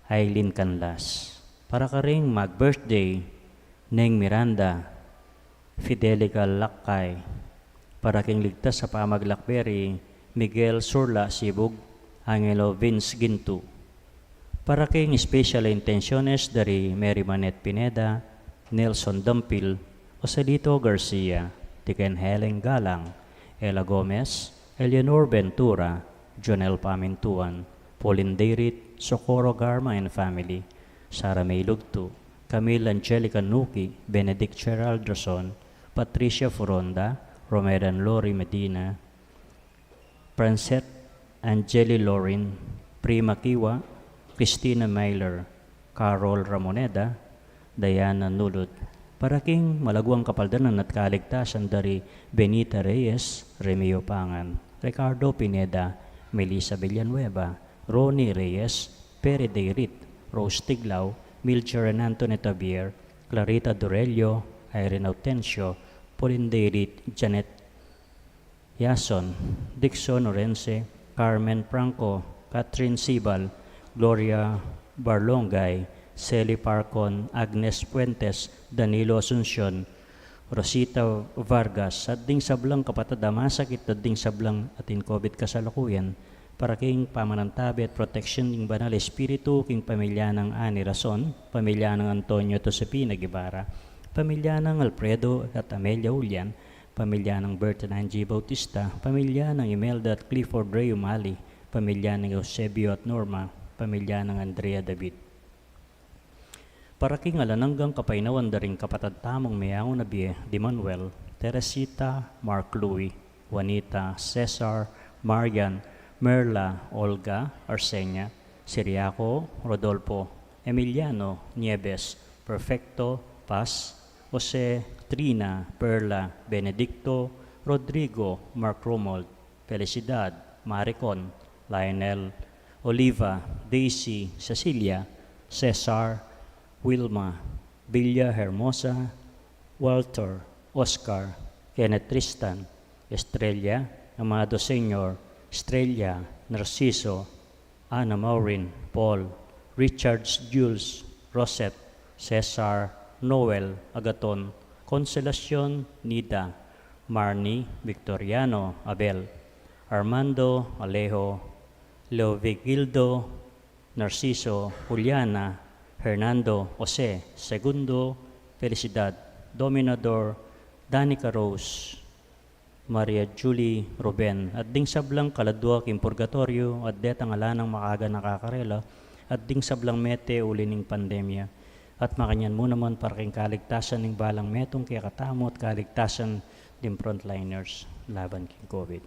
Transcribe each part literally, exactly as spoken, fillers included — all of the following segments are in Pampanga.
Aileen Canlas. Para karing mag-birthday, Neng Miranda, Fidelica Lakay. Para king ligtas a pamaglakbe ri Miguel Surla Sibug, Angelo Vince Gintu. Para king special intenciones dari Mary Manette Pineda, Nelson Dampil, Joselito Garcia, Tiken Helen Galang, Ella Gomez, Eleanor Ventura, Jonel Pamintuan, Pauline Dayrit, Socorro Garma and family, Sara May Lugtu, Camille Angelica Nuki, Benedict Gerald Rason, Patricia Furonda, Romero and Lori Medina, Francette Angeli Lorin, Prima Kiwa, Christina Mailer, Carol Ramoneda, Diana Nulud. Para king malaguang kapaldanan at kaligtasan dari Benita Reyes, Remio Pangan, Ricardo Pineda, Melissa Villanueva, Ronnie Reyes, Perry Dayrit, Rose Tiglao, Milcher and Anthony Tabier, Clarita Dorelio, Irene Autencio, Pauline Dayrit, Janet Yason, Dixon Orense, Carmen Franco, Catherine Sibal, Gloria Barlongay, Sally Parcon, Agnes Fuentes, Danilo Asuncion, Rosita Vargas, at ding sablang kapatad a masakit, at ding sablang atin COVID kasalukuyan, para king pamanantabe at proteksyon ning Banal Espiritu, king pamilya nang Annie Rason, pamilya nang Antonio at Josefina Guevara, pamilya nang Alfredo at Amelia Julian, pamilya nang Bert and Angie Bautista, pamilya nang Imelda at Clifford Ray Umali, pamilya nang Eusebio at Norma, pamilya nang Andrea David. Para king alang anggang kapaynawan da ring kapatad tamung meangu na bie di Manuel, Teresita, Mark Louie, Juanita, Cesar, Marian, Merla, Olga, Arsenia, Siriaco, Rodolfo, Emiliano, Nieves, Perfecto, Paz, Jose, Trina, Perla, Benedicto, Rodrigo, Mark Romuald, Felicidad, Maricon, Lionel, Oliva, Daisy, Cecilia, Cesar, Wilma, Villa Hermosa, Walter, Oscar, Kenneth Tristan, Estrella, Amado Senior, Estrella, Narciso, Ana Maureen, Paul, Richards, Jules, Rosette, Cesar, Noel, Agaton, Consolacion, Nida, Marnie, Victoriano, Abel, Armando, Alejo, Leovigildo, Narciso, Juliana, Hernando, Jose, Segundo, Felicidad, Dominador, Danica Rose, Maria Julie, Ruben, at ding sablang kaladua king purgatorio, at detang ala nang makaga nakakarela, at ding sablang mete uli ning pandemya. At makanyan mu naman para king kaligtasan ning balang metung kekatamu at kaligtasan ding frontliners laban king COVID.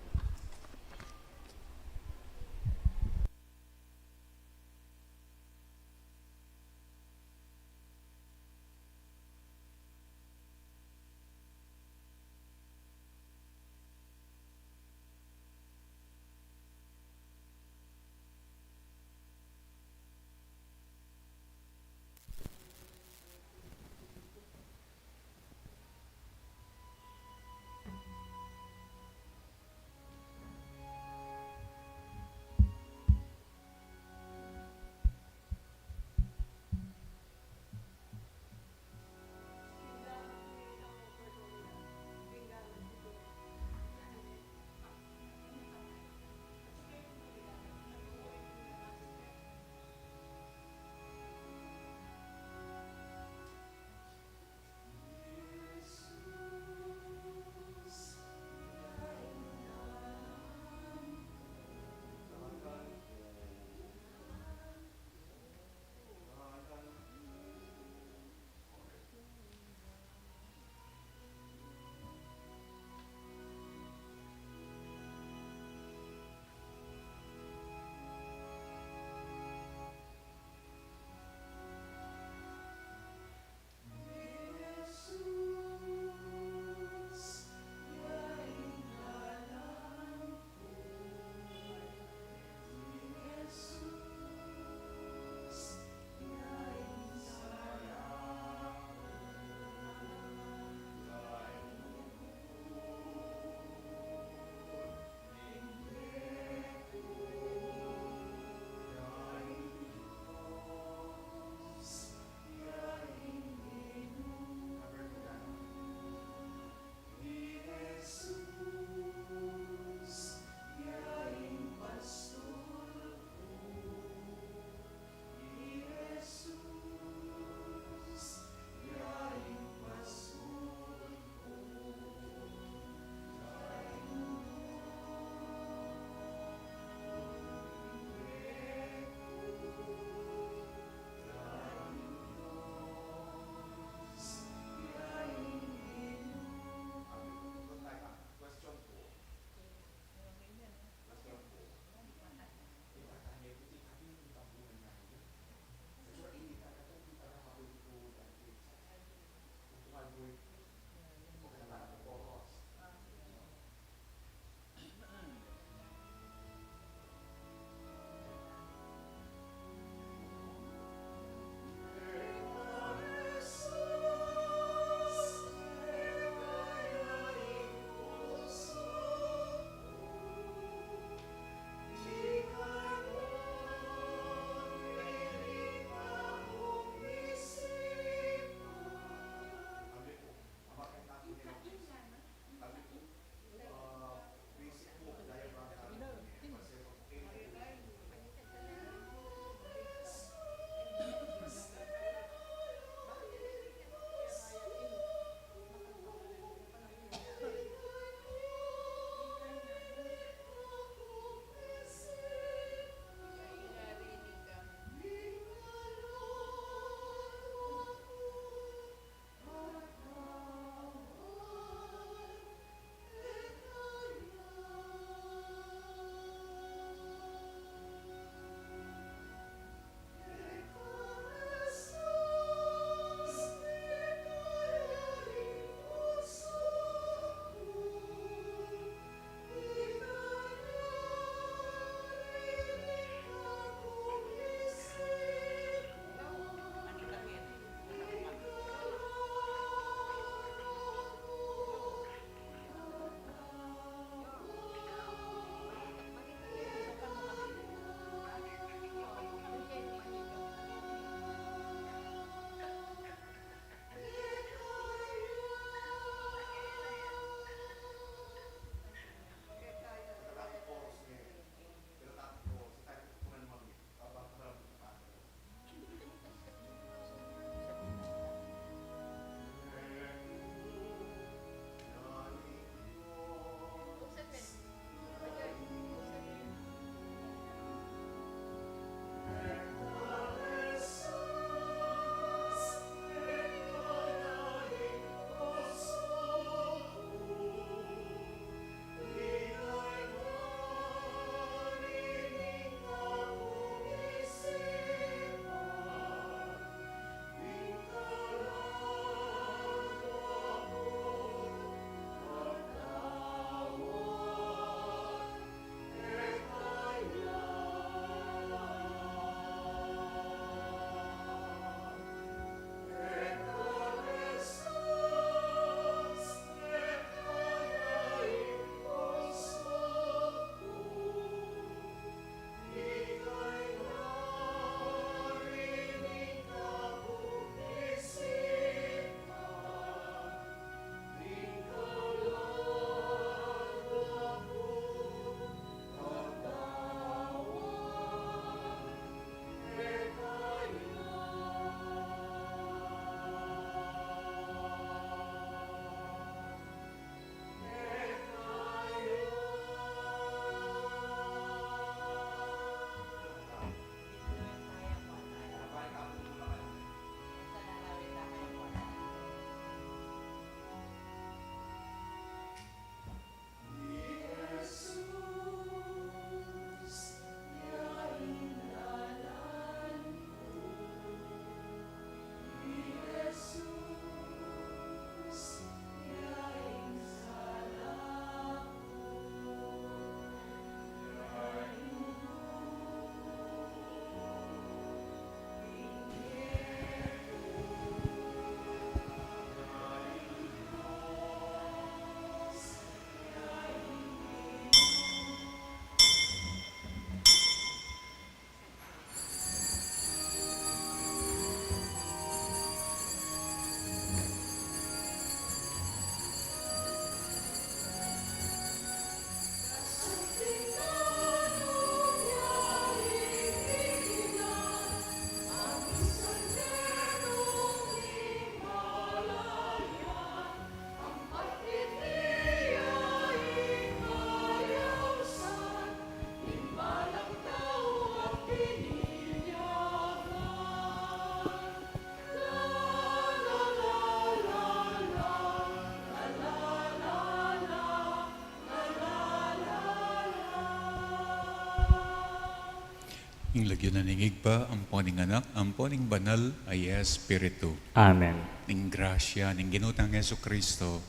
King lagyu na ning Ibpa, ampo ning Anak, ampo ning Banal a Espiritu. Amen. Ing grasya ning Ginu tang Jesucristo,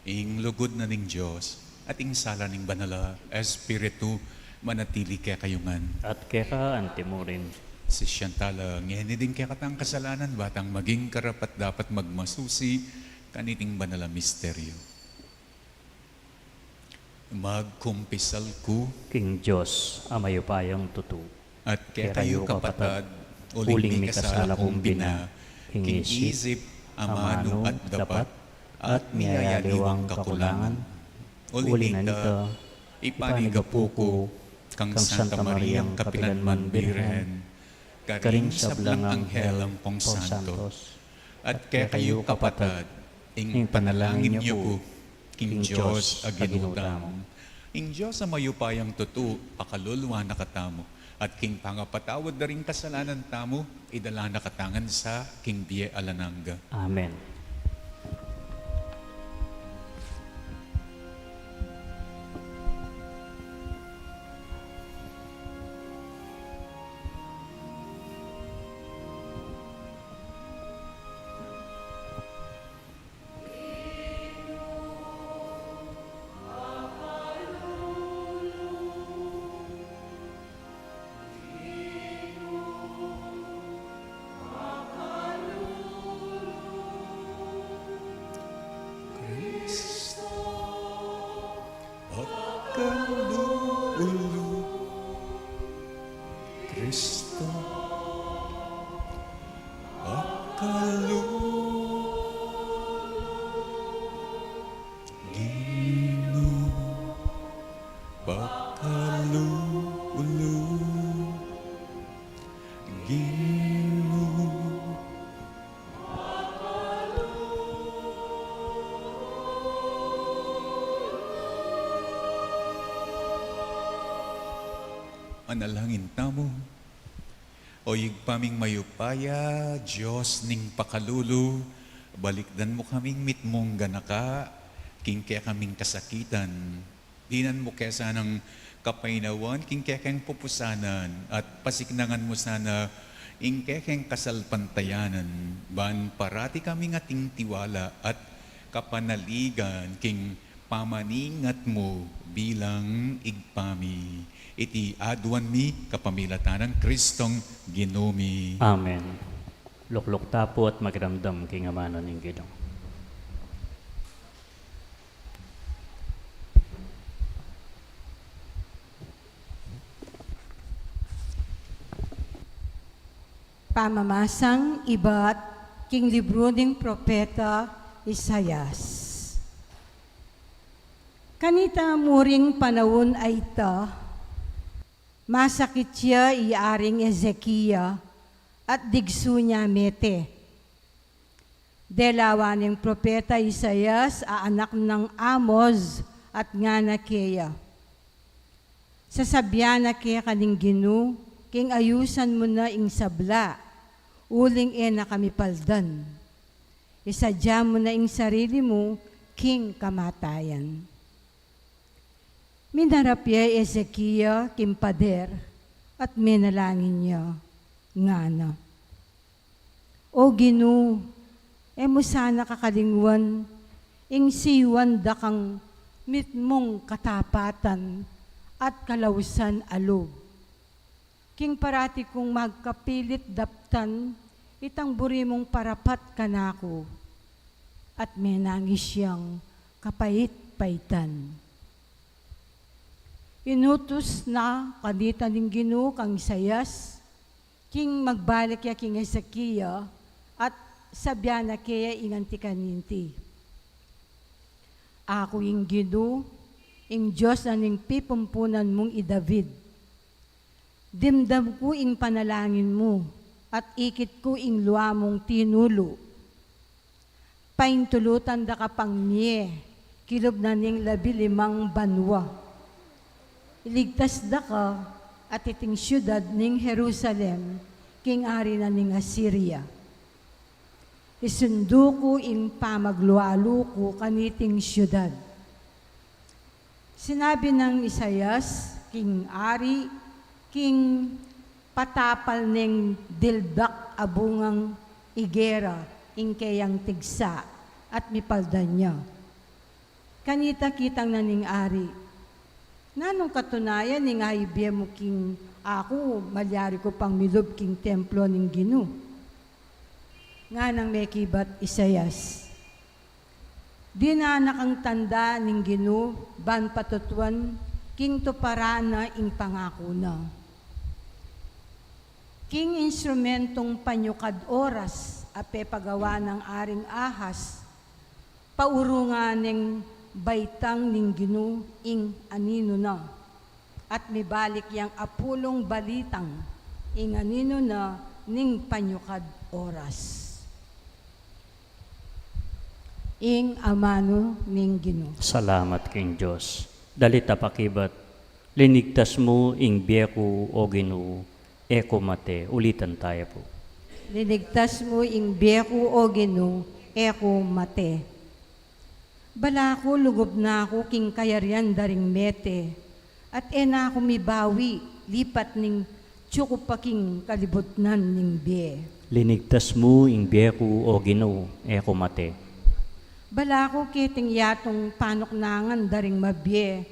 ing lugud na ning Dios, at ing sala ning Banal a Espiritu, manatili kekayu ngan. At keka antimurin. Sisian tala ngeni ding kekatang kasalanan, ba tang maging karapat-dapat magmasusi kaniting banal a misteryo. Magkumpisal ku king Dios a mayupayang tutu. At kekayu, kapatad, uling mikasala kung bina, king isip, amanu at dapat, at miyayaliwang kakulangan. Uli na nita, ipanigapu ku kang Santa Mariang kapilanman Birhen, karing sablang anghel ampong santos, at kekayu, kapatad, ing panalangin yu ku king Dios a Ginu tamu. Ing Dios a mayupayang tutu, pakalulu na katamu, at king pangapatawad da ring kasalanan tamu, idala na katamu ngan sa king bie alang angga. Amen. Pakalulu, Kristo, pakalulu, Ginu, pakalulu, Ginu. Manalangin tamu. O Ibpa ming mayupaya, Dios ning pakalulu, balikdan mu kaming mitmung ganaka king kekaming kasakitan. Dinan mu ke sanang kapainawan king kekeng pupusanan, at pasiknangan mu sana ing kekeng kasalpantayanan, ban parati kaming ating tiwala at kapanaligan king pamaningat mu bilang Ibpa mi. Iti aduan mi kapamilatan nang Kristong Ginu mi. Amen. Lukluk ta pu at makiramdam king amanu ning Ginu. Pamamasang ibat king libru ning propeta Isaias. Kanita muring panaun a ita, masakit ya i Aring Ezekia at digsu na mete. Delawan neng propeta Isaias a anak nang Amoz at ngana keya, sasabian na keka ning Ginu, king ayusan mu na ing sabla, uling e na ka mipaldan. Isadia mu na ing sarili mu king kamatayan. Minarap ya i Ezekia king pader at menalangin ya, ngana, O Ginu, e mu sana kakalingwan ing siyuan da kang mitmung katapatan at kalausan a lub, king parati kung magkapilit daptan itang buri mung parapat kanaku. At menangis yang kapait-paitan. Inutus na kanita ning Ginu kang Isaias, king magbalik ya king Ezekia, at sabian na keya ing anti kaninti, Aku ing Ginu, ing Dios na ning pipumpunan mung i David. Dimdam ku ing panalangin mu, at ikit ku ing lua mung tinulu. Paintulutan da ka pang mie kilub na ning labi-limang banua. Iligtas da ka at iting siudad ning Jerusalem king ari na ning Asiria. Isundu ku ing pamaglualu ku kaniting siudad. Sinabi nang Isaias king ari, king Patapal neng dildak a bungang igera ing keyang tigsa at mipaldan ya. Kanita kitang na ning ari, "Nanung katunayan ning aibie mu king aku, malyari ku pang milub king templo ning Ginu?" Nganang mekibat Isaias, "Dinan na kang tanda ning Ginu ban patutuan king tuparan na ing pangaku na." King instrumentung panyukad oras a pepagawa nang Aring Ahas, paurungan neng baitang ning Ginu ing aninu na, at mibalik yang apulung balitang ing aninu na ning panyukad oras. Ing amanu ning Ginu. Salamat king Dios. Dalit a pakibat, "Linigtas mu ing bie ku, O Ginu, e ku mate." Ulitan taya pu. "Linigtas mu ing bie ku, O Ginu, e ku mate." Balaku lugub na ku king kayarian da ring mete, at e na ku mibawi lipat ning tiyu ku pa king kalibutnan ning bie. "Linigtas mu ing bie ku, O Ginu, e ku mate." Balaku keting yatung panuknangan da ring mabie,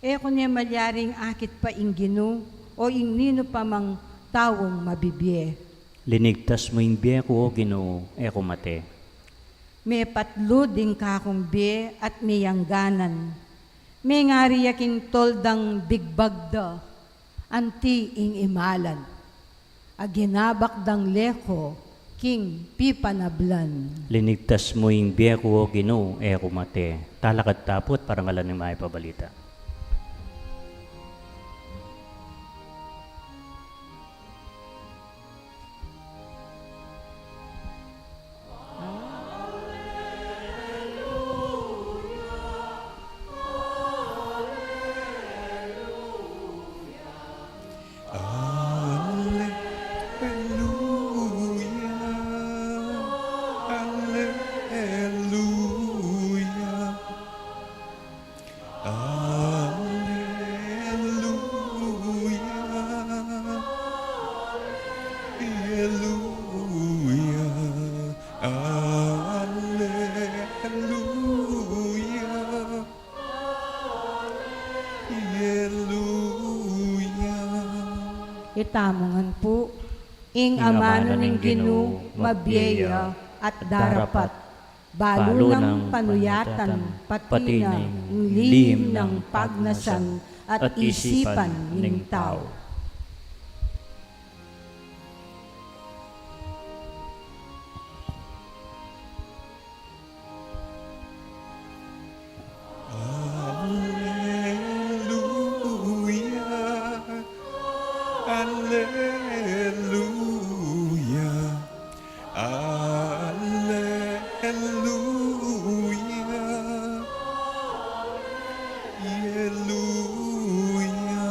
e ku ne malyaring akit pa ing Ginu o ing ninu pa mang taung mabibie. "Linigtas mu ing bie ku, O Ginu, e ku mate." Mepatlud ing kakung bie at meyangganan. Mengari ya king toldang bigbag da, anti ing imalan a ginabak dang leko king pipanablan. "Linigtas mu ing bie ku, O Ginu, e ku mate." Talakad ta pu at parangalan ing mayap a balita. Aleluya, aleluya, aleluya, aleluya, aleluya. Aleluya. Itamu ngan pu, ing amanu ning Ginu mabie ya at darapat, balu nang panuyatan, pati na ing lihim nang pagnasan at isipan ning tau. Aleluya, aleluya, aleluya, aleluya.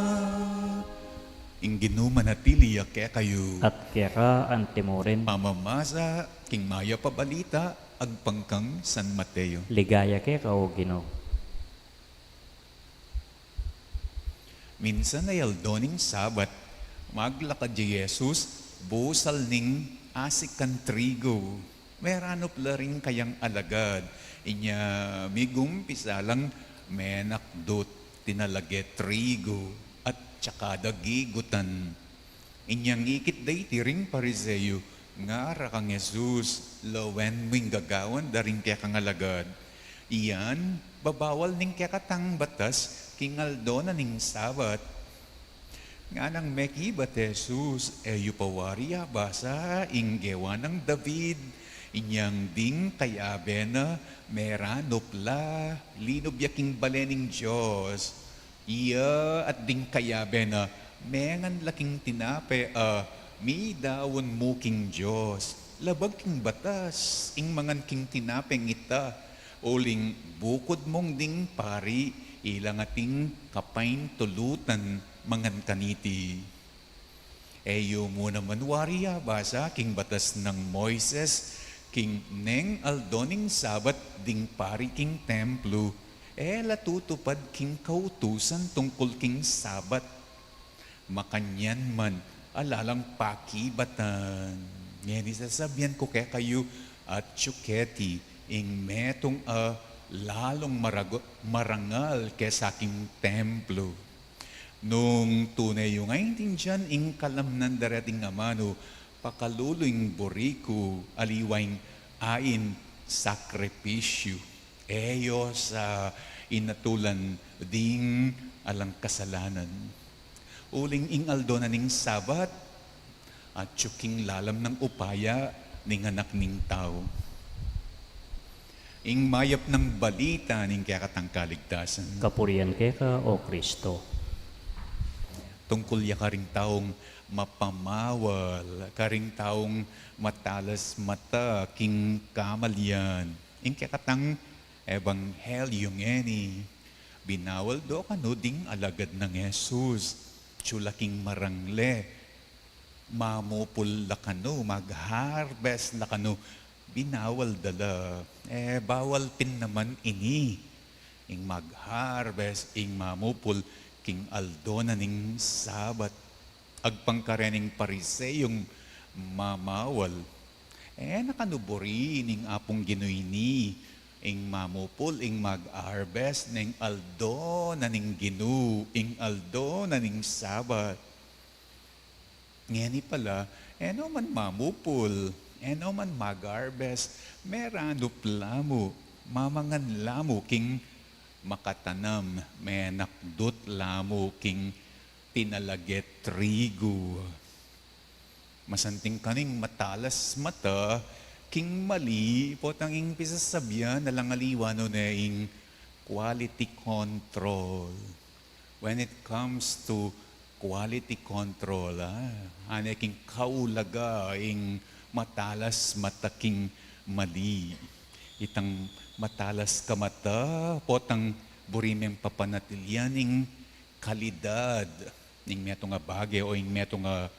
Ing Ginu manatili ya kekayu. At keka antimurin. Pamamasa king mayap a balita agpang kang San Mateo. Ligaya keka, O Ginu. Minsan a aldo ning Sabat, maglakad i Jesus, busal ning asikan trigu. Meranup la ring kayang alagad, inya migumpisa lang menakdut, tinalage trigu, at tsaka da gigutan. Inyang ikit da iti ring Pariseo, ngara kang Jesus, "Lawen mu ing gagawan da ring kekang alagad. Iyan babawal ning kekatang batas king aldo na ning Sabat." Nganang mekibat Jesus, "E yu pa wari abasa ing gewa nang David, inyang ding kayabe na meranup la, linub ya king bale ning Dios? Iya at ding kayabe na mengan la king tinape a midaun mu king Dios. Labag king batas ing mangan king tinapeng ita, uling bukud mung ding pari, ila nga ating kapaintulutan mangan kaniti. E yu mu naman wari abasa king batas nang Moises, king neng aldo ning Sabat ding pari king templo, e la tutupad king kautusan tungkul king Sabat. Makanyan man, Ala lang pakibatan. Ngeni sasabian ku kekayu, atyu keti ing metung a lalung maragu-, marangal kesa king templo. Nung tune yu ngan aintindian ing kalamnan da reting amanu, pakalulu ing buri ku, aliwa ing ain sakripisyu. E yo sa inatulan ding alang kasalanan. Uling ing aldo na ning Sabat, atyu king lalam nang upaya ning Anak ning Tau. Ing mayap nang balita ning kekatang kaligtasan. Kapurian keka, O Kristo. Tungkul ya karing taung mapamawal, karing taung matalas mata king kamalian. Ing kekatang ebanghelyu ngeni, binawal do kanu ding alagad nang Jesus, atyu la king marangle, mamupul la kanu, mag-harvest la kanu, binawal da la. E, bawal pin naman ini, ing mag-harvest, ing mamupul, king aldo na ning Sabat. Agpang karening Pariseyung mamawal, e na kanu buri ning Apung Ginu ini, ing mamupul, ing mag-harvest, ning aldo na ning Ginu, ing aldo na ning Sabat. Ngeni pala, e no man mamupul, e no man mag-harvest, meranup la mu, mamangan la mu king makatanam, menakdut la mu king tinalaget trigu. Masanting kanu ing matalas mata king mali, potang ing pisasabian na lang aliwa no ne ing quality control. When it comes to quality control, ah, ane king kaulaga ing matalas mata king mali. Itang matalas ka mata, potang buri meng papanatilian ing kalidad ning metung a bage o ing metung a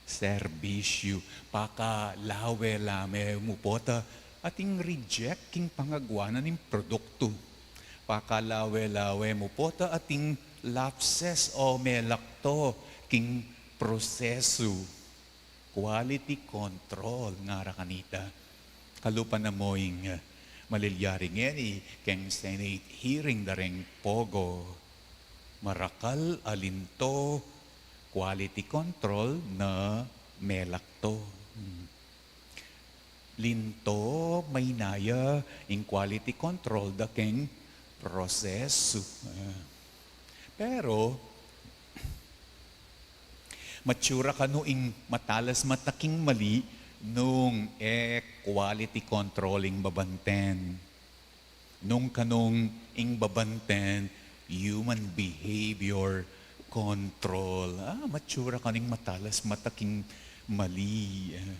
serbisyu. Pakalawe-lawe mu pota ating reject king pangagawa na ning produktu. Pakalawe-lawe mu pota ating lapses o melakto king prosesu. Quality control, ngara kanita. Kalupa na mo ing, eh, malilyari ngeni keng Senate hearing da reng POGO. Marakal a linto, quality control na melakto. Hmm. Linto, maynaya ing quality control da keng prosesu. Eh, pero, matsura kanu ing matalas mata king mali nung e quality control ing babanten. Nung kanung ing babanten, human behavior control. Ah, matsura kanu ing matalas mata king mali. Eh,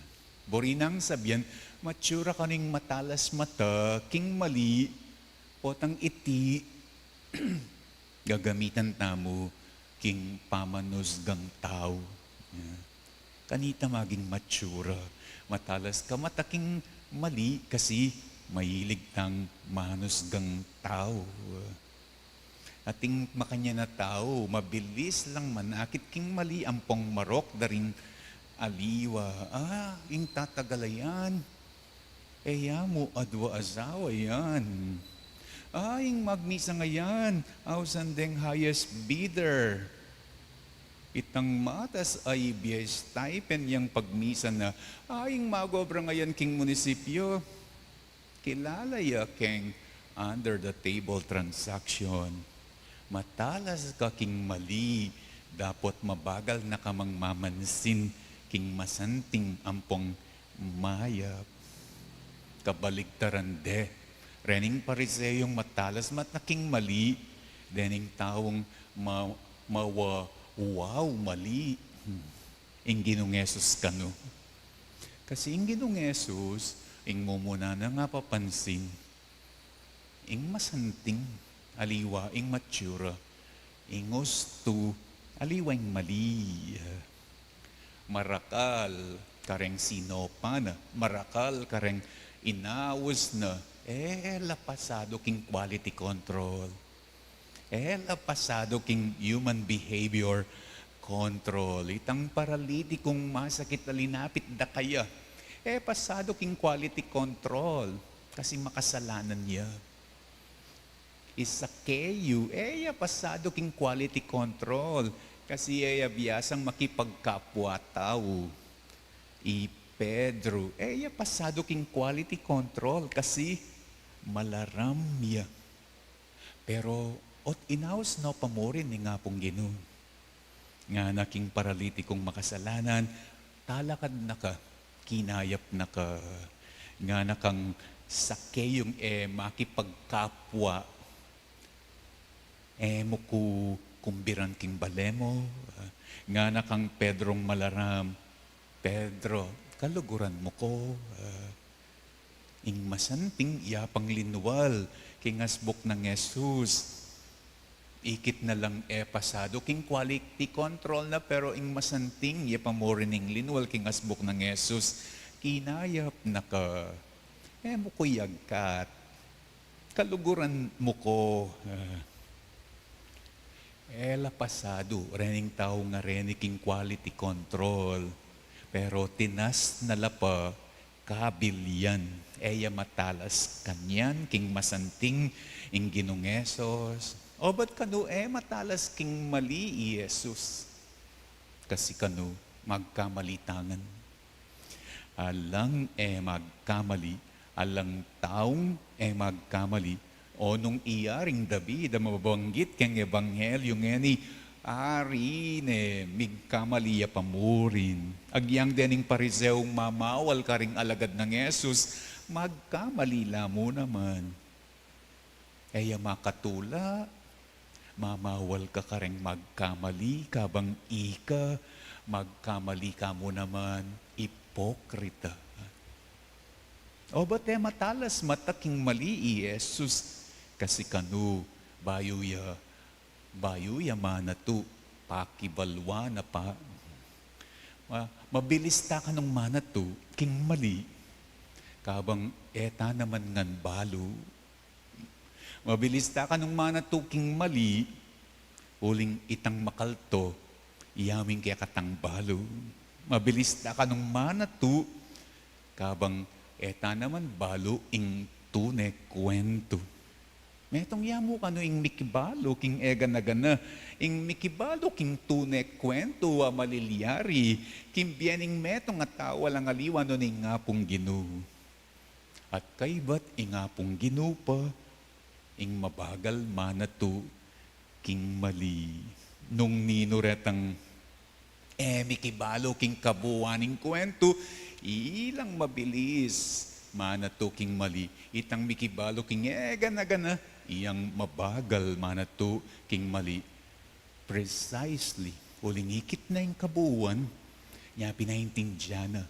buri nang sabian, matsura kanu ing matalas mata king mali, potang iti gagamitan tamu king pamanusgang tau. Ya. Kanita maging matsura. Matalas ka mata king mali kasi mahilig tang manusgang tau. Ating makanyan a tau, mabilis lang manakit king mali ampong marok da ring aliwa. Ah, ing tatagalan. E ya mu adwa asawa yan. Ah, ing magmisa ngayan, ausan deng highest bidder. Itang matas a ibie stipend yang pagmisa na, ah, ing mag-obra ngayan king munisipyo. Kilala ya keng under the table transaction. Matalas ka king mali, dapot mabagal na ka mang mamansin king masanting ampong mayap. Kabaligtaran de, rening Pariseyung matalas mata king mali, dening taung ma-, mawa-, wow mali. Hmm. Ing Ginung Jesus kanu. Kasi ing Ginung Jesus, ing mumuna nang apapansin, ing masanting, aliwa ing matsura, ing ustu, aliwa ing mali. Marakal kareng sinopan na, marakal kareng inaus na, e la pasadu king quality control. E la pasadu king human behavior control. Itang paralitikung masakit a linapit da kaya, e pasadu king quality control kasi makasalanan ya. I Sakeu, e ya pasadu king quality control kasi e ya biasang makipagkapwa-tau. I Pedro, e ya pasadu king quality control kasi malaram ya. Pero ot inaus no pa murin ning Apung Ginu. Ngana king paralitikung makasalanan, talakad na ka, kinayap na ka. Ngana kang Sakeung e makipagkapwa, e mu ku kumbiran king bale mu. Ngana kang Pedrong malaram, Pedro, kaluguran mu ku. Ing masanting ya pang linwal king asbuk nang Jesus. Ikit na lang e pasadu king quality control na, pero ing masanting ya pa murin ing linwal king asbuk nang Jesus. Kinayap na ka. E mu ku yagkat. Kaluguran mu ku. E la pasadu rening tau ngareni king quality control, pero tinas na la pa kabil yan. E ya matalas kanyan king masanting ing Ginung Jesus. O bat kanu e matalas king mali i Jesus? Kasi kanu magkamali tangan. Alang e magkamali, alang taung e magkamali, o nung i Aring David a mabanggit keng ebanghelyu ngeni, ari ne migkamali ya pa murin. Agyang dening Pariseung mamawal karing alagad nang Jesus, magkamali la mu naman. E ya makatula, mamawal ka kareng magkamali, kabang ika magkamali ka mu naman, ipokrita. O bat e matalas mata king mali i Jesus? Kasi kanu, bayu ya, bayu ya manatu, pakibalwa na pa. Ma-, mabilis ta kanung manatu king mali, kabang e ta naman ngan balu. Mabilis ta kanung manatu king mali, uling itang makalto, iya mu ing kekatang balu. Mabilis ta kanung manatu, kabang e ta naman balu ing tune kuwentu. Metung ya mu kanu ing mikibalu king e gana-gana, ing mikibalu king tune kuwentu a malilyari king bie ning metung a tau alang aliwa nung ing Apung Ginu. At kaybat ing Apung Ginu pa, ing mabagal manatu king mali. Nung ninu retang e mikibalu king kabuan ning kuwentu, ilang mabilis manatu king mali. Itang mikibalu king e gana-gana, iyang mabagal manatu king mali. Precisely. Uling ikit na ing kabuan, inya pin aintindian na.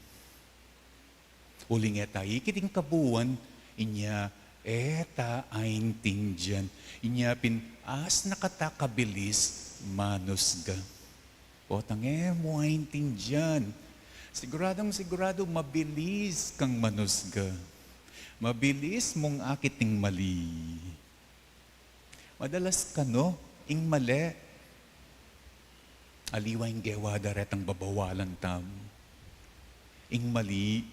Uling e ta ikit ing kabuan, inya e ta aintindian. Inya pin asna kata kabilis manusga. Potang e mu aintindian, siguradung siguradu mabilis kang manusga. Mabilis mung akit ing mali. Madalas kanu ing mali, aliwa ing gewa da retang babawalan tamu. Ing mali,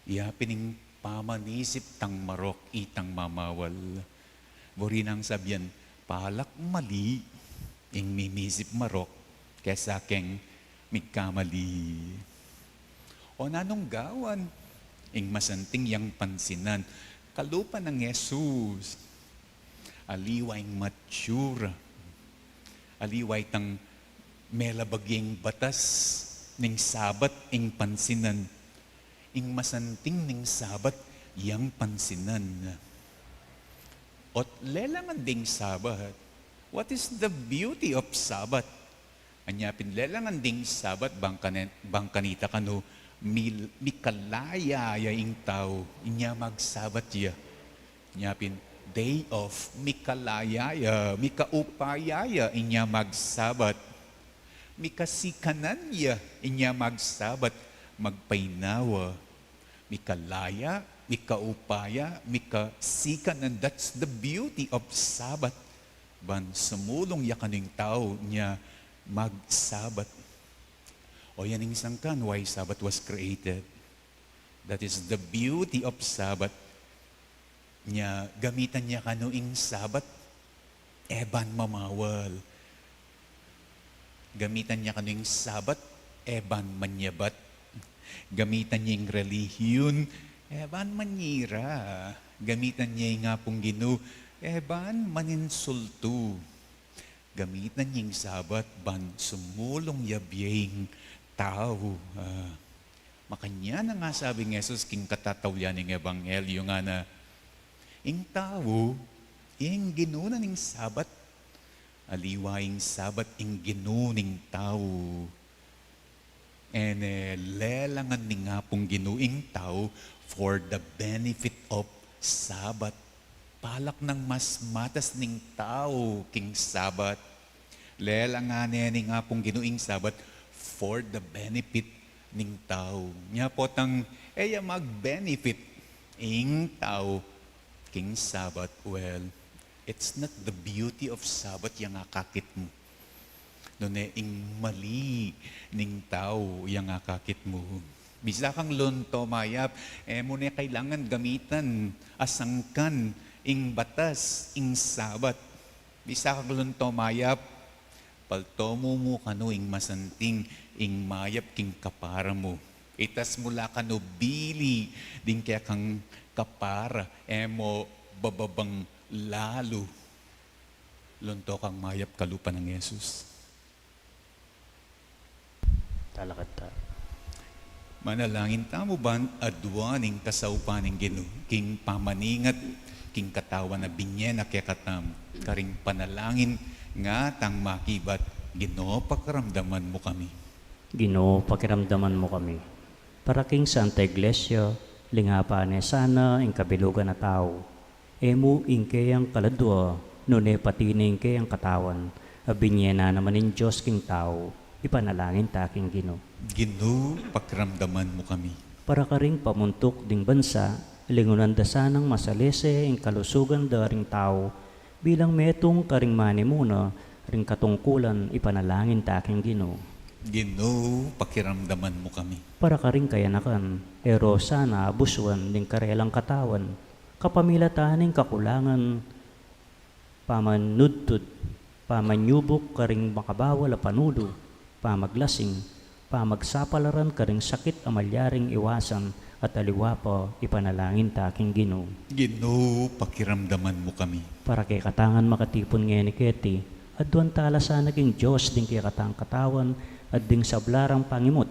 iya pin ing pamanisip tang marok itang mamawal. Buri nang sabian, palak mali ing mimisip marok kesa keng migkamali. O nanung gawan, ing masanting yang pansinan. Kalupa nang Jesus, aliwa ing mature, aliwa itang melabag ing batas ning Sabat ing pansinan. Ing masanting ning Sabat yang pansinan. Ot lelangan ding Sabat. What is the beauty of Sabat? Anya pin lelangan ding Sabat bang kane-, bang kanita kanu mil-, mikalaya ya ing tau, inya magsabat ya. Anya pin day off, mikalaya ya, mikaupaya ya, inya magsabat. Mikasikanan ya, inya magsabat, magpainawa. Mikalaya, mikaupaya, mikasikanan. That's the beauty of Sabat. Ban sumulung ya kanu ing tau, inya Mag-Sabbath. O yan ing sangkan why Sabbath was created. That is the beauty of Sabbath. Nya, gamitan ya kanu ing Sabbath, e ban mamawal. Gamitan ya kanu ing Sabbath, e ban manyabat. Gamitan ya ing relihiyon, e ban manyira. Gamitan ya ing Apung Ginu, e ban maninsultu. Gamitan ya ing Sabbath ban sumulung ya bie ing tau. Ah, makanyan a sabi nang Jesus king katataulian ning ebanghelyo, ngana, ing tau ing ginu na ning Sabbath. Aliwa ing Sabbath ing ginu ning tau. E ne lelangan ning Apung Ginu ing tau for the benefit of Sabbath. Palak nang mas matas ning tau king Sabbath. Lelangan ne ning Apung Ginu ing Sabbath for the benefit ning tau. Nya potang e ya mag-benefit ing tau king Sabbath. Well, it's not the beauty of Sabbath yang akakit mu, nune ing mali ning tau yang akakit mu. Bisa kang lunto mayap, e mu ne kailangan gamitan a sangkan ing batas ing Sabbath. Bisa kang lunto mayap, palto mu mu kanu ing masanting, ing mayap king kapara mu. Itas mu la kanu bili ding kekang kapara, e mu bababang lalu. Lunto kang mayap kalupa nang Jesus. Talakad ta. Manalangin tamu ban aduan ing kasaupan ning Ginu king pamaningat king katawan a binye na kekatamu. Karing panalangin ngatang makibat, Ginu, pakiramdaman mu kami. Ginu, pakiramdaman mu kami. Para king Santa Iglesia, lingapan ne sana ing kabilugan a tau. E mu ing keyang kaladua, nune pati ne ing keyang katawan, a binye na naman ning Dios king tau, ipanalangin ta king Ginu. Ginu, pakiramdaman mu kami. Para karing pamuntuk ding bansa, lingunan da sanang masalese ing kalusugan da ring tau, bilang metung karing manimuna ring katungkulan, ipanalangin ta king Ginu. Ginu, pakiramdaman mu kami. Para karing kayanakan, e ro sana abusuan ding karelang katawan, kapamilatan ning kakulangan, pamanudtud, pamanyubuk karing makabawal a panulu, pamaglasing, pamagsapalaran karing sakit a malyaring iwasan, at aliwa pa, ipanalangin ta king Ginu. Ginu, pakiramdaman mu kami. Para kekatang makatipun ngeni keti, aduan ta la sana king Dios ding kekatang katawan, at ding sabla rang pangimut,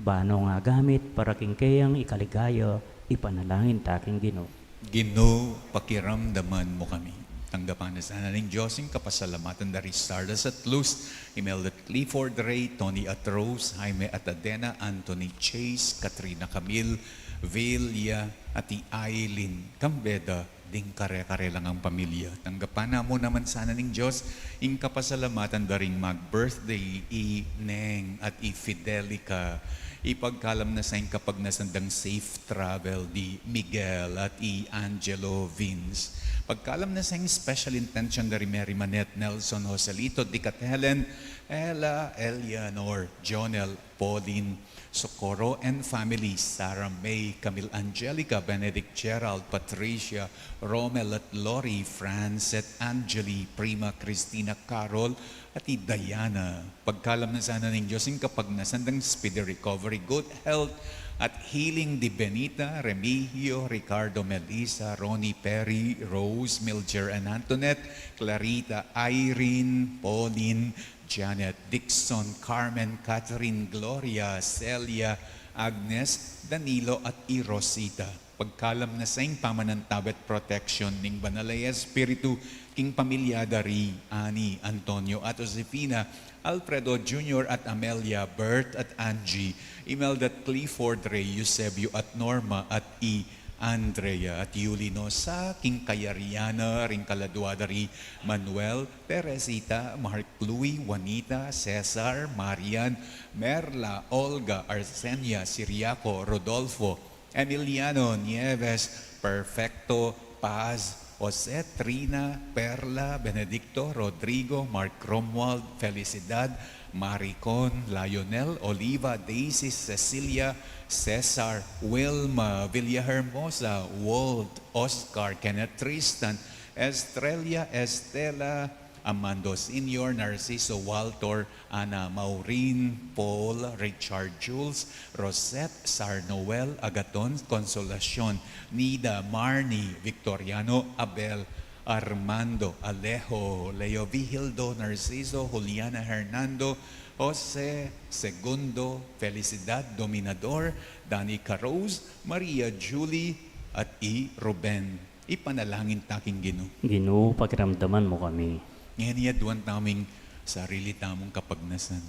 ban nung agamit para king keyang ikaligaya, ipanalangin ta king Ginu. Ginu, pakiramdaman mu kami. Tanggapan na sana ning Dios ing kapasalamatan da ri Stardust at Luz, Imelda Clifford Ray, Tony at Rose, Jaime at Adena, Anthony Chase, Katrina Camille, Velia, at i Aileen, kambe da ding kare-kare lang a pamilya. Tanggapan na mu naman sana ning Dios ing kapasalamatan da ring mag-birthday, i Neng at i Fidelica. Ipagkalam na sa ing kapagnasan dang safe travel di Miguel at i Angelo Vince. Pagkalam na sa ing special intention da ri Mary Manette, Nelson Joselito, Dick at Helen, Ella, Eleanor, Jonel, Pauline, Socorro and family, Sarah May, Camille Angelica, Benedict Gerald, Patricia, Romel at Lori, Franz at Angeli, Prima Christina, Carol, at i Diana. Pagkalam na sana ning Dios ing kapagnasan dang speedy recovery, good health, at healing di Benita, Remigio, Ricardo, Melissa, Ronnie, Perry, Rose, Milger and Antoinette, Clarita, Irene, Pauline, Janet, Dixon, Carmen, Catherine, Gloria, Celia, Agnes, Danilo, at i Rosita. Pagkalam na sa ing pamanantabe at protection ning Banal a Espiritu king pamilya da ri Ani, Antonio, at Josefina, Alfredo Junior at Amelia, Bert at Angie, Imelda at Clifford Ray, Eusebio at Norma, at i Andrea at Yuli, no sa king kayarian na ring kaladua da ri Manuel, Teresita, Mark, Louie, Juanita, Cesar, Marian, Merla, Olga, Arsenia, Siriaco, Rodolfo, Emiliano, Nieves, Perfecto, Paz, Jose, Trina, Perla, Benedicto, Rodrigo, Mark, Romuald, Felicidad, Maricon, Lionel, Oliva, Daisy, Cecilia, Cesar, Wilma, Villahermosa, Walt, Oscar, Kenneth, Tristan, Estrella, Estela, Amando Senior, Narciso, Walter, Ana, Maureen, Paul, Richard, Jules, Rosette, Sar, Noel, Agaton, Consolacion, Nida, Marnie, Victoriano, Abel, Armando, Alejo, Leo, Vigildo, Narciso, Juliana, Hernando, Jose, Segundo, Felicidad, Dominador, Danica, Rose, Maria, Julie, at i Ruben. Ipanalangin ta king Ginu. Ginu, pakiramdaman mu kami. Ngeni aduan tamu ing sarili tamung kapagnasan.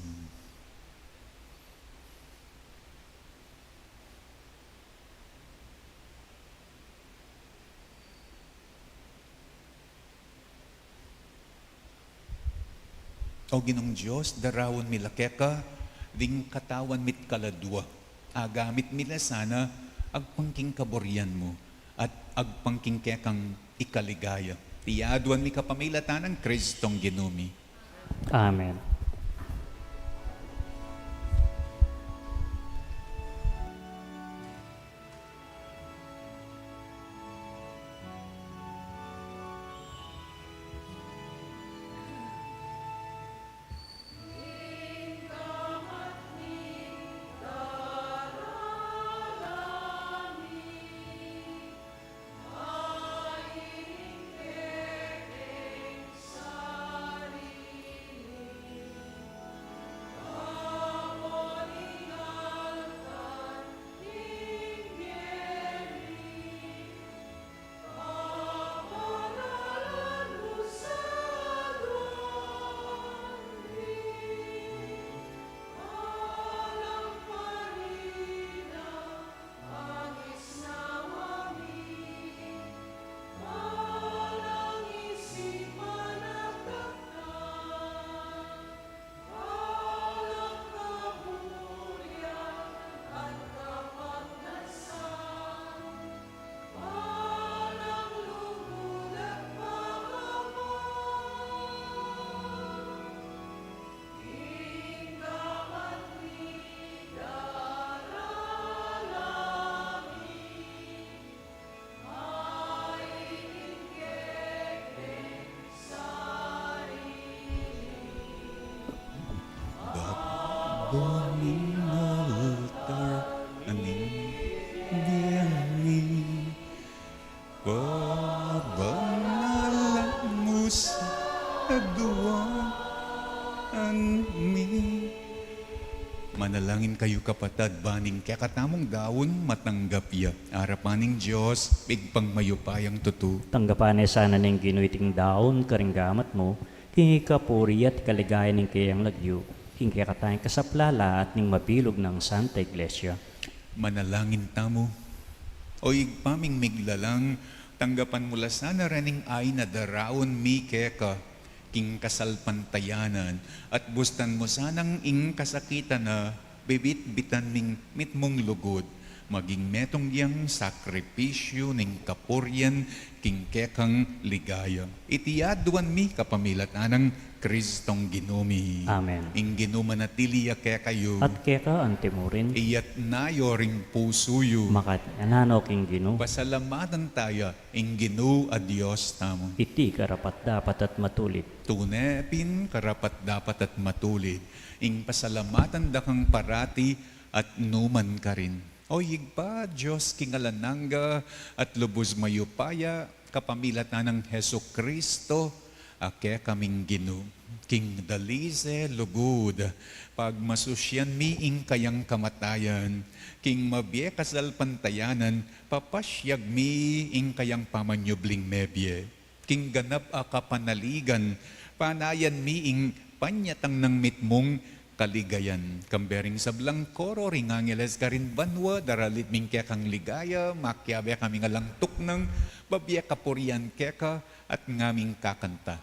O Ginung Dios, daraun mi la keka ding katawan mi't kaladua. Agamit mi la sana agpang king kaburian mu at agpang king kekang ikaligaya. Iti aduan mi kapamilatan nang Kristong Ginu mi. Amen. Bakbang ning altar ning bie mi, pabanalan mu sa aduan mi. Manalangin kayu, kapatad, ban ing kekatamung daun matanggap ya arapan ning Dios, Ibpang mayupayang tutu. Tanggapan ne sana ning Ginu iting daun karing gamat mu, king ikapuri at kaligayan ning keyang lagyu, king kekatang kasaplalan at ning mabilug nang Santa Iglesia. Manalangin tamu. O Ibpa ming miglalang, tanggapan mu la sana rening ain a daraun mi keka king kasalpantayanan, at bustan mu sanang ing kasakitan a bibitbitan ning mitmung lugud, maging metung yang sakripisyu ning kapurian king kekang ligaya. Iti aduan mi kapamilatan nang Kristong Ginu mi. Amen. Ing Ginu manatili ya kekayu. At keka antimurin. Iyatas yu ring pusu yu. Makatnano king Ginu. Pasalamatan taya ing Ginu a Dios tamu. Iti karapat-dapat at matulid. Tune pin karapat-dapat at matulid ing pasalamatan da kang parati at nukarin man. O Ibpa, Dios king alang angga at lubus mayupaya, kapamilatan nang Jesucristo a kekaming Ginu, king dalice lugud, pagmasusyan mi ing kayang kamatayan, king mabie kasalpantayanan, papasyag mi ing kayang pamanyubling mebie. King ganap a kapanaligan, panayan mi ing panyatang nang mitmung kaligayan. Kambe ring sablang koro ring angeles karin banua, daralit ming kekang ligaya, makiabe kaming alang tuknang, babie kapurian keka, at ngaming kakanta.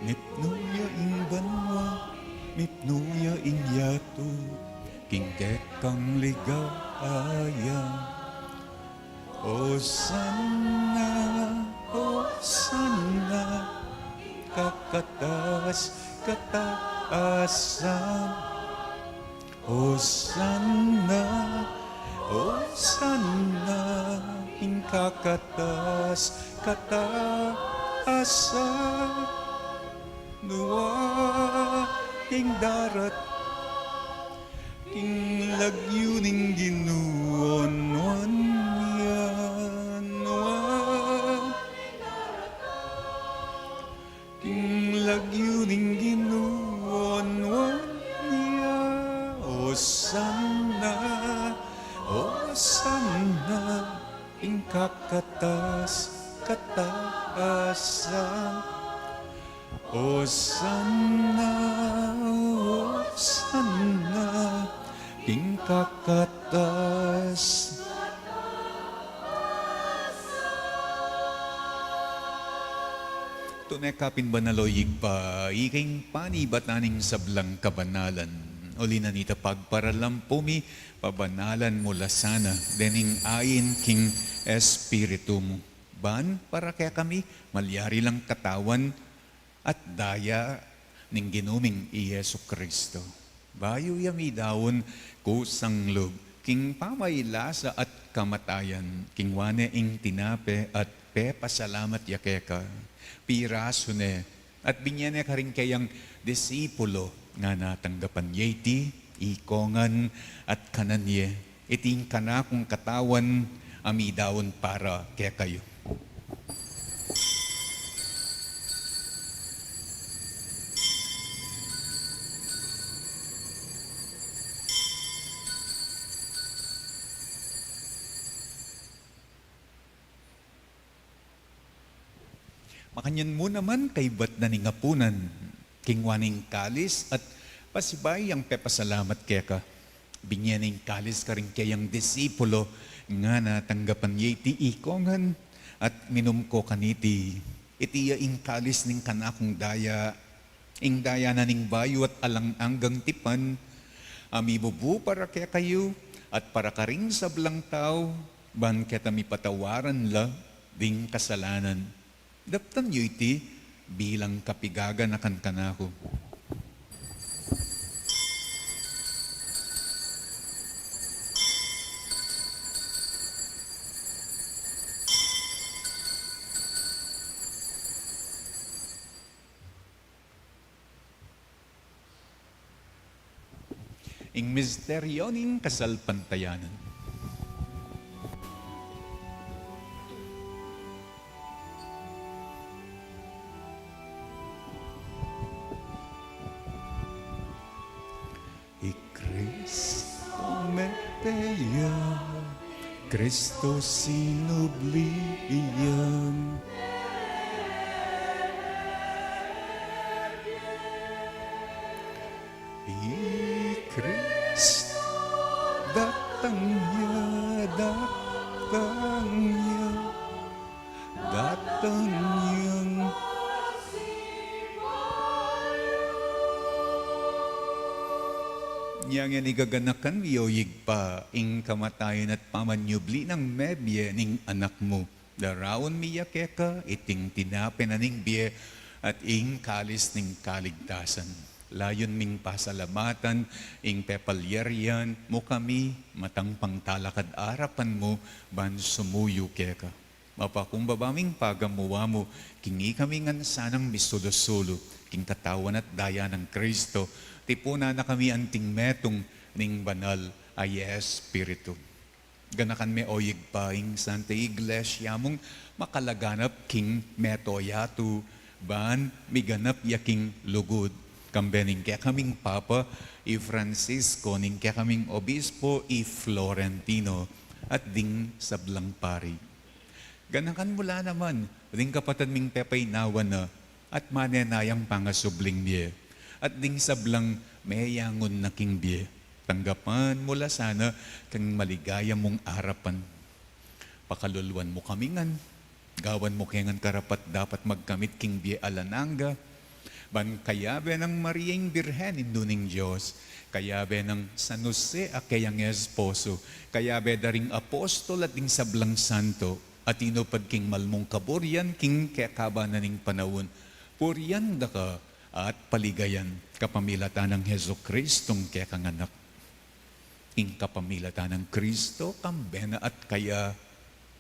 Mitmu ya ing banua, mitmu ya ing yatu, king kekang ligaya. Osana, Osana, kakatas-katasan. Osana, Osana, ing kakatas-katasan. Nua ing darat king lagyu ning Ginu, nuan ya, nuan. King lagyu ning Ginu, nuan ya. Osana, Osana, ing kakatas-katasan. Osana, Osana, ing kakatas. Tune ka pin banal, o Ibpa, ika ing panibatan ning sablang kabanalan. Uli na nita pagparalampu mi, pabanalan mu la sana dening ain king Espiritu mu. Ban para kekami, malyari lang katawan at daya ning Ginu ming i Jesu Cristo. Bayu ya midaun kusang lub king pamailasa at kamatayan, kinua ne ing tinape at pepasalamat ya keka, pirasu ne, at binye ne karing keyang disipulo, ngana, tanggapan ye iti, ikongan, at kanan ye, iti ing kanakung katawan, a midaun para kekayu. Makanyan mu naman kaybat na ning apunan, kinua ne ing kalis at pasibayu yang pepasalamat keka, binye ne ing kalis karing keyang disipulo, ngana, tanggapan ye iti, ikongan, at minum ko kaniti. Iti ya ing kalis ning kanakung daya, ing daya na ning bayu at alang anggang tipan, a mibubu para kekayu at para karing sablang tau, ban keta mipatawaran la ding kasalanan. Daptan yu iti bilang kapigaganakan kanaku. Ing misteryo ning kasalpantayanan. I Kristo mete ya, Kristo sinubli ya. I Kristo datang ya, datang ya, datang ya. Inya ngan igaganakan mi, o Ibpa, ing kamatayan at pamanyubli nang mebie ning Anak mu. Daraun mi ya keka iting tinape na ning bie at ing kalis ning kaligtasan. Layun ming pasalamatan ing pepalyarian mu kami matang pangtalakad arapan mu ban sumuyu keka. Mapakumbaba ming pagamuan mu king ikami ngan sanang misulu-sulu king katawan at daya nang Kristo, tipunan na kami anting metung ning banal a Espiritu. Ganakan me, o Ibpa, ing Santa Iglesia mung makalaganap king mabilug a yatu, ban miganap ya king lugud, kambe ning kekaming Papa, i Francisco, ning kekaming Obispo, i Florentino, at ding sablang pari. Ganakan mu la naman ding kapatad ming pepaynawan na at manenayang pangasubling bie, at ding sablang meyangun na king bie. Tanggapan mu la sana king maligaya mung arapan. Pakaluluan mu kami ngan, gawan mu ke ngan karapat-dapat magkamit king bie alang angga, Ban kayabe nang Maria ing Birhen, Indu ning Dios, kayabe nang San Jose a keyang esposo, kayabe da ring apostol at ding sablang santo, a tinupad king malmung kaburian king kekaban na ning panaun, purian da ka at paligayan kapamilatan nang Jesucristong kekang Anak. Ing kapamilatan nang Kristo, kambe na at kaya,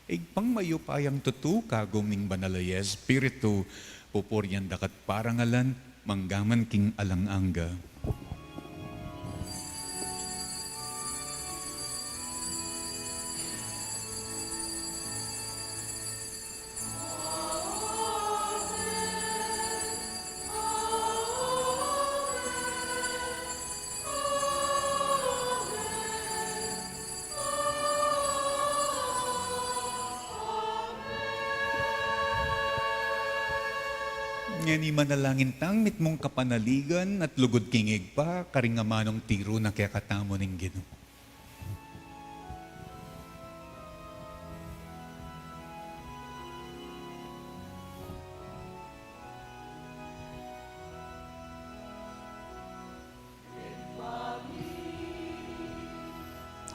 Ibpang mayupayang tutu, kagum ning Banal a Espiritu, pupurian da ka't parangalan, manggaman king alang angga. Ngeni manalangin tang mitmung kapanaligan at lugud king Ibpa, karing amanung tiru na kekatamu ning Ginu.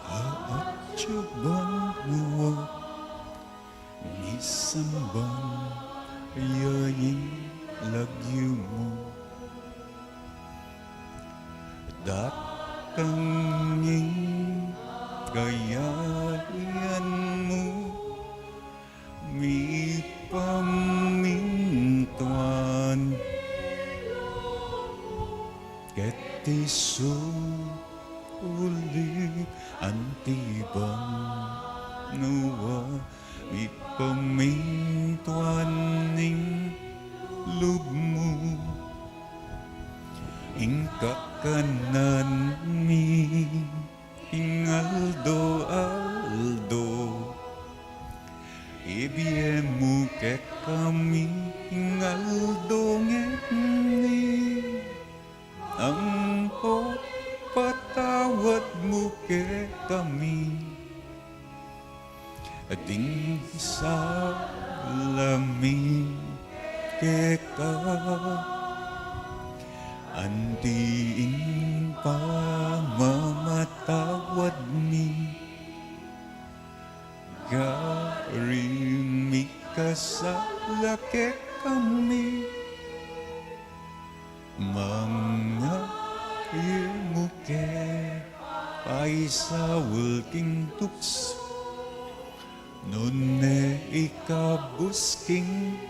Aatyu ban mu, misamban ya ing lagyu mu. Datang ing kayarian mu, mipamintuan keti sulip anti banua, mipamintuan ning lub mu. Ing kakanan mi king aldo-aldo, ibie mu kekami king aldo ngeni, ampo patawad mu kekami ding sala mi keka, anti ing pamamatawad mi karing mikasala kekami. Manga e mu ke paisaul king tuksu, nune ikabus king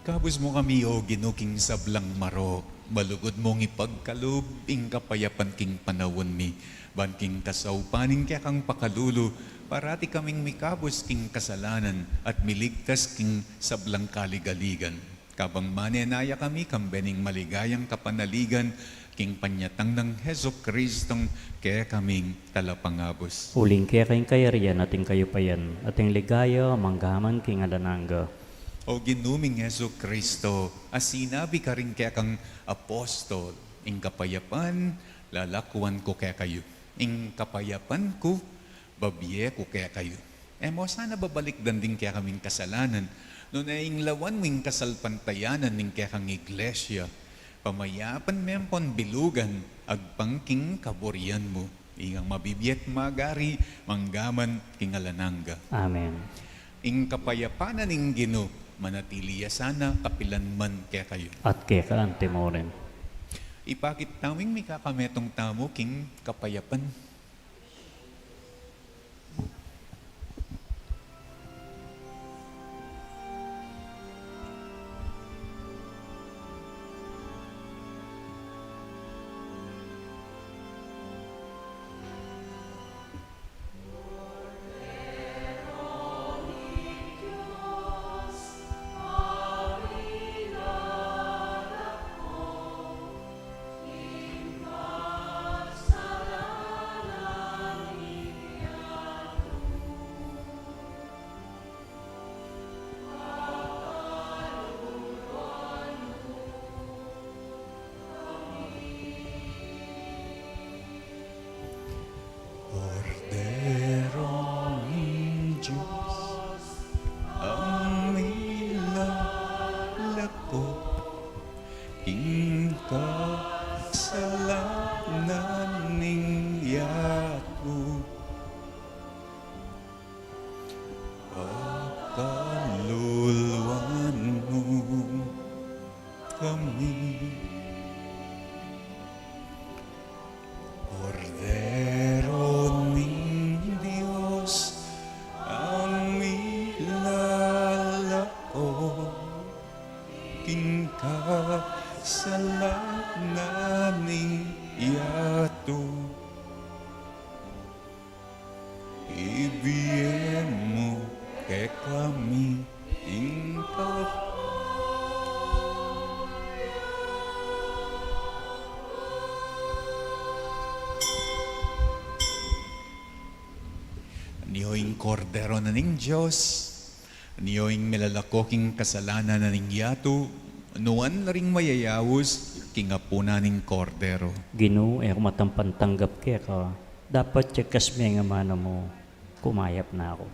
Ikabus mu kami, O Ginu, king sablang marok, malugud mung ipagkalub ing kapayapan king panaun mi, ban king kasaupan ning kekang pakalulu, parati kaming mikabus king kasalanan at miligtas king sablang kaligaligan. Kabang manenaya kami kambe ning maligayang kapanaligan king panyatang nang Jesucristong kekaming Talapangabus. Uling keka ing kayarian at ing kayupayan at ing ligaya manggaman king alang angga. O Ginu ming Jesucristo, a sinabi karing kekang apostol, ing kapayapan lalakwan ku kekayu, ing kapayapan ku babie ku kekayu. E mo sana babalikdan ding kekaming kasalanan, nune ing lawan mu ing kasalpantayanan ning kekang Iglesia, pamayapan me ampon bilugan agpang king kaburian mu, ing mabibie at magari manggaman king alang angga. Amen. Ing kapayapan na ning Ginu manatili ya sana kapilan man kekayu. At keka anti murin. Ipakit tamu ing mikakametung tamu king kapayapan. kaluluan mu kami. Kordero ning Dios, a milalako king kasalanan ning yatu. Ibie mu kekami ing ka- Anyo ing Kordero na ning Dios, anyo ing milalako king kasalanan na ning yatu, nuan la ring mayayaus king apunan ning Kordero. Ginu, e ku matampang tanggap keka, dapot yagkas me ing amanu mu, kumayap na ku.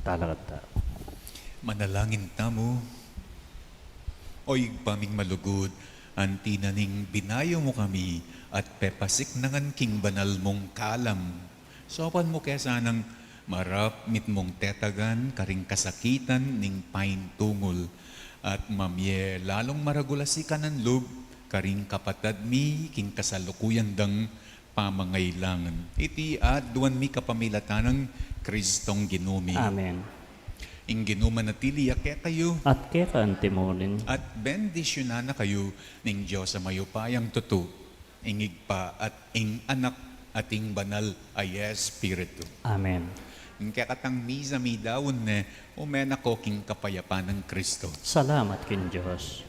Talakad ta. Manalangin tamu. O Ibpa ming malugud, anti na ning binayu mu kami at pepasiknangan king banal mung kalam, saupan mu ke sanang marap mitmung tetagan karing kasakitan ning paintungul at mamie lalung maragul a sikanan lub karing kapatad mi king kasalukuyan dang pamangailangan. Iti aduan mi kapamilatan nang Kristong Ginu mi. Amen. Ing Ginu manatili ya kekayu. At keka antimurin. At bendisyunan na kayu ning Dios a mayupayang tutu, ing Ibpa at ing Anak at ing Banal a Espiritu. Amen. Ing kekatang misa midaun ne, ume na ko king kapayapan nang Kristo. Salamat king Dios.